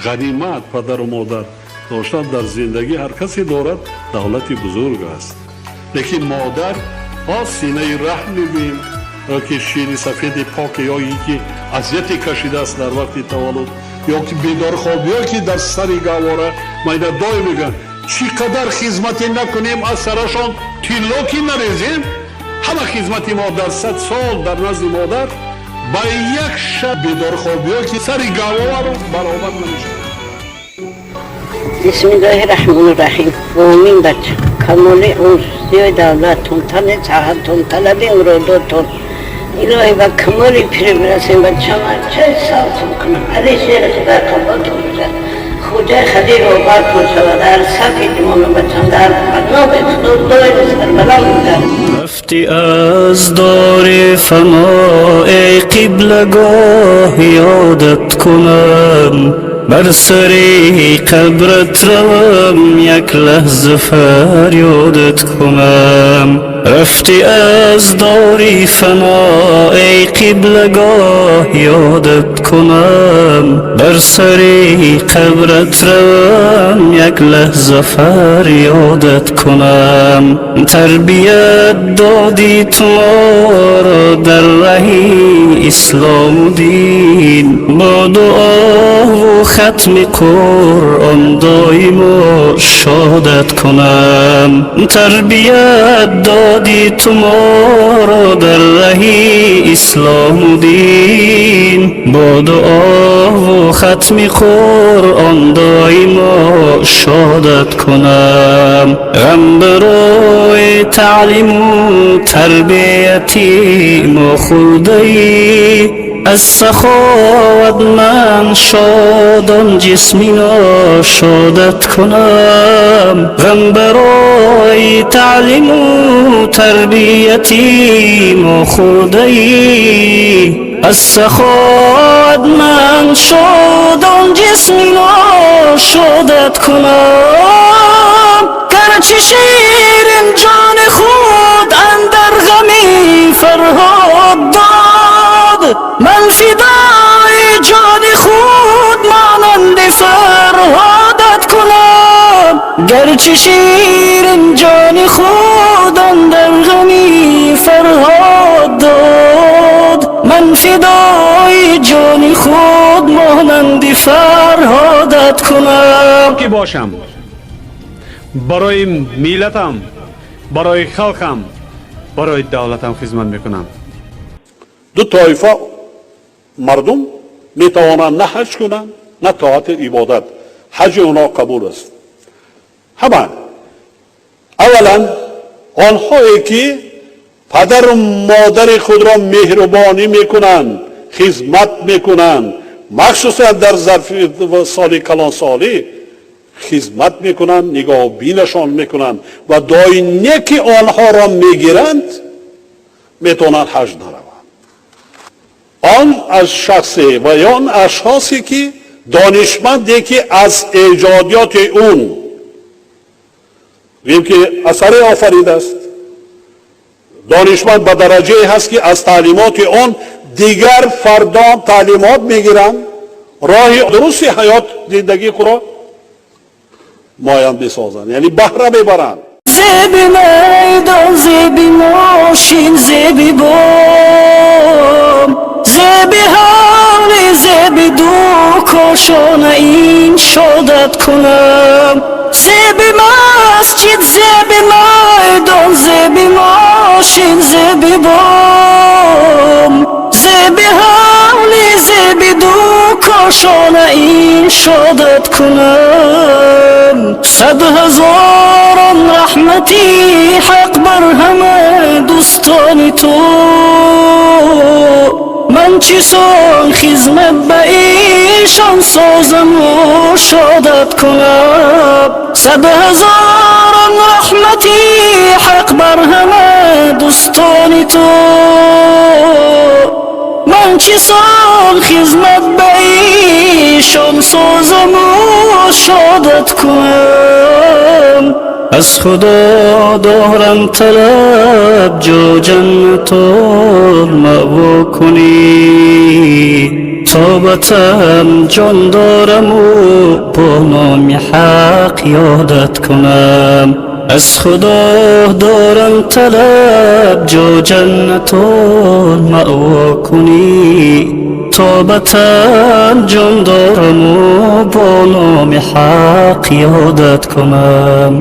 Ғанимат падару модар доштан дар зиндагӣ ҳар касе дорад, давлати бузург аст. Лекин модар синаи раҳм мегӯем, ё ки шири сафеди пок, ё ки азияте кашидааст дар вақти таваллуд, ё ки бедорхобиё, ки дар сари гаҳвора майда доим мегӯянд: чӣ қадар хизмате накунем, аз сарашон тилло ки нарезем, ҳама хизмати мо дар 100 сол дар назди модар ба як шаб бедорхобиё, ки сари гаҳвораро баробар намешавад. Бисмиллоҳи раҳмони раҳим. Муъмин бача, камоли умр, зиёи давлаттон, тани саҳаттон, талаби муродотон. Илоҳӣ, ба камоли пирӣ бирасем. Бачама, чай савтон кунам. Алишери Худо қабултон бошад. Хуҷаи хадир роҳбартон шавад. Дар сафи имону бачам, дар паноҳи Худо доим сарбаланд бошад. Рафтӣ аз дори фано, эй қиблагоҳ, ёдат кунам. Бар сари қабрат равам, як лаҳза фарёдат кунам. Рафтӣ аз дори фано, эй қиблагоҳ, ёдат кунам. Бар сари қабрат равам, як лаҳза фарёдат кунам. Тарбият додӣ ту моро дар раҳи ислому дин, бо дуову хатми Қуръон доимо шодат кунам. Тарбият додӣ ту моро дар раҳи ислому дин, бо дуову хатми Қуръон доимо шодат кунам. Ғам барои таълиму тарбияти мо хӯрдаӣ, аз саховат ман шодон ҷисми ношодат кунам. Ғам барои таълиму тарбияти мо хӯрдаӣ, аз саховат ман шодон ҷисми ношодат кунам. Гарчи ширин ҷони худ андар ғами Фарҳод дод, ман фидои ҷони худ монанди Фарҳодат кунам. Гарчи ширин ҷони худ андар ғами Фарҳод дод, ман фидои ҷони худ монанди Фарҳодат кунам. Ки бошам, барои миллатам, барои халқам, барои давлатам хизмат мекунам. Ду тоифа мардум метавонанд на ҳаҷ кунанд, на тоати ибодат, ҳаҷи онҳо қабул аст. Ҳама аввалан онҳое ки падару модари худро меҳрубонӣ мекунанд, хизмат мекунанд, махсусан дар зарфи соли калонсолӣ хизмат мекунанд, нигоҳбинашон мекунанд ва дуои неки онҳоро мегиранд, метавонанд ҳаҷ нараванд. Он аз шахсе ва ё он ашхосе ки донишманде ки аз эҷодиёти он гӯем ки асаре офаридааст, донишманд ба дараҷае ҳаст, ки аз таълимоти он дигар фардон таълимот мегиранд, роҳи дурусти ҳаёт, зиндагии худро муайян месозанд, яъне баҳра мебаранд. Зеби майдон, зеби мошин, зеби бом, зеби ҳавли, зеби ду кошона ин шодат кунам. Зеби масҷид, зеби майдон, зеби мошин, зеби бом, зеби ҳавли, зеби ду кошона ин шодат кунам. Сад ҳазорон раҳмати ҳақ бар ҳама дӯстони ту. Ман чӣ сон хизмат ба эшон созаму шодат кунам? Сад ҳазорон раҳмати ҳақ бар ҳама дӯстони ту. Ман чӣ сон хизмат ба эшон созаму шодат кунам? Аз Худо дорам талаб, ҷо ҷаннатул маъво кунӣ. То ватан ҷон дораму бо номи ҳақ ёдат кунам. Аз Худо дорам талаб, ҷо ҷаннатул маъво кунӣ. То ватан ҷон дораму бо номи ҳақ ёдат кунам.